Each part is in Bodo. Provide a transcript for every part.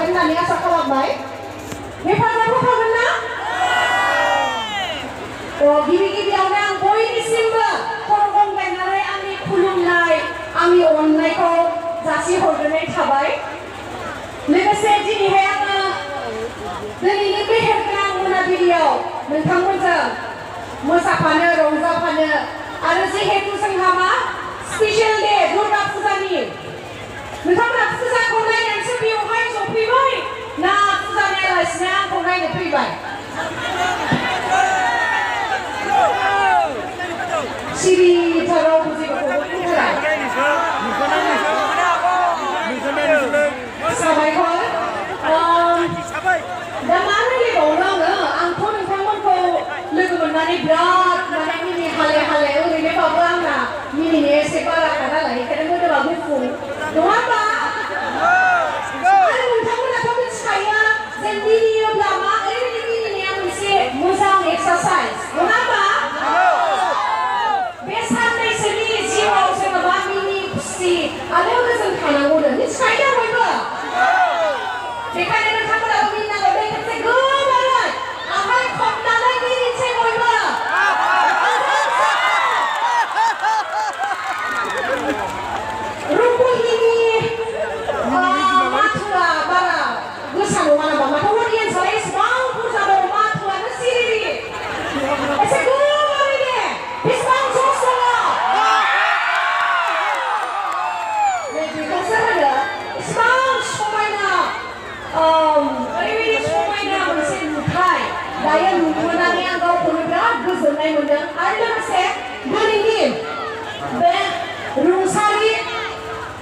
हागोन होननानै आसा खालामबाय हेफाजाब होफागोन ना गिबि गिबियावनो आं बयनिसिमबो खर' गंग्लायनानै आंनि खुलुमनाय आंनि अननायखौ जासिहरग्रोनाय थाबाय लोगोसे दिनैहाय आङो दिनैनि मेहेरगोनां मोनाबिलियाव नोंथांमोनजों मोसाफानो रंजाफानो आरो जिहेतु जोंहा मा स्पेशल डे दुर्गा फुजानि नोंथांमोना फुजाखौ नायनानैसो बेवहाय सफैबाय ना फुजा नायालासिनो आंखौ नायनो फैबाय सिरिथाराव बुजिबाखौ साबायखर दा मा रायलायबावनो आंथ' नोंथांमोनखौ लोगो मोननानै बिराद माने मिनि हाले हाले ओरैनोबाबो आंना मिनिनाया एसे बाराखा नालाय ओंखायनो मोदोमा गुफुर नङा होमबा आरो नोंथांमोनाथ' मिथिखायो जे मिनियोब्ला मा ओरैबायदि मिनिनाया मोनसे मोजां एक्सारसाइज नङा होमबा बे साननैसोनि जिउआव जोङो मा मिनि खुसि आलो गोजोन थानांगौनो मिथिखायो बयबो बेखायनो नोंथांमोनाबो मिनिनांगौ दै खेबसे गोबारै आखाइ खबनानै मिनिनोसै बयबो रुपहिनि माथोआ बारा गोसा नङा नामा माथो अडियेन्सआ एसेबां बुरजा दं माथोआनो सिरि एसे गोबारै दे बेसेबां जस दङ नै बेखौसो होनो एसेबां समायना ओरैबायदि समायना मोनसे नुथाय दायो नुनानै आं गावखौनो बिराद गोजोननाय मोनदों आरो लोगोसे दिनैनि बे रुंसारि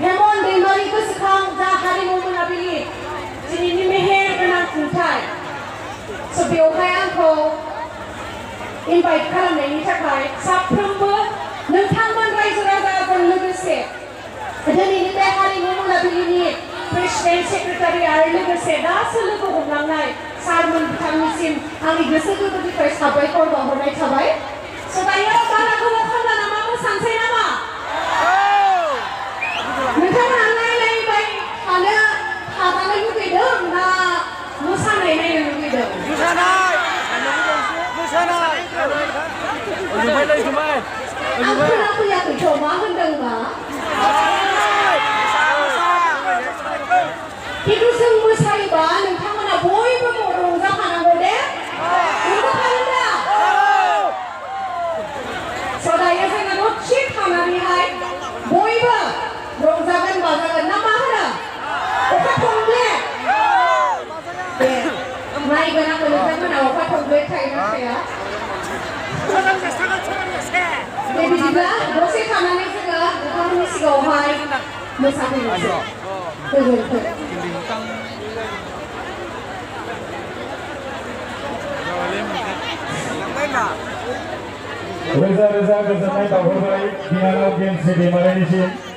हेमन दैमारि गोसोखां जा हारिमु मोनाबिलि दिनैनि मेहेरगोनां खुंथाय स' बेवहाय आंखौ इनभाइट खालामनायनि थाखाय साफ्रोमबो नोंथांमोन रायजो राजाजों लोगोसे दिनैनि बे हारिमु मोनाबिलिनि प्रेसिडेन्ट सेक्रेटारि आरो लोगोसे दासो लोगो हमलांनाय सारमोन बिथांनिसिम आंनि गोसो गोरबोनिफ्राय साबायखर बावहरनाय थाबाय स' दायो बारा गोबाव खालामला नामा मोसानोसै नामा नोंथांमोना नायलायबाय थानो लुगैदों ना मोसानाय नायनो लुगैदों आं खोनाफैयाखैथ' मा होनदोंबा खिन्थु जों मोसायोबा नोंथांमोना बयबो रंजाफानांगौ दे रंजाफागोन दा स' दायो जोङो दसे थानानैहाय बयबो रंजागोन बाजागोन ना मा होनो अखा थंब्ले दे नायगोन आङो नोंथांमोना अखा थंब्ले थायो ना थाया दे बिदिब्ला दसे थानानै जोङो नोंथांमोननि सिगाङावहाय मोसाफैनोसै गोजोन्थों रोजा रोजा गोजोननाय बावहरबाय बिनानाव गेमस्रि दैमारिनिसिम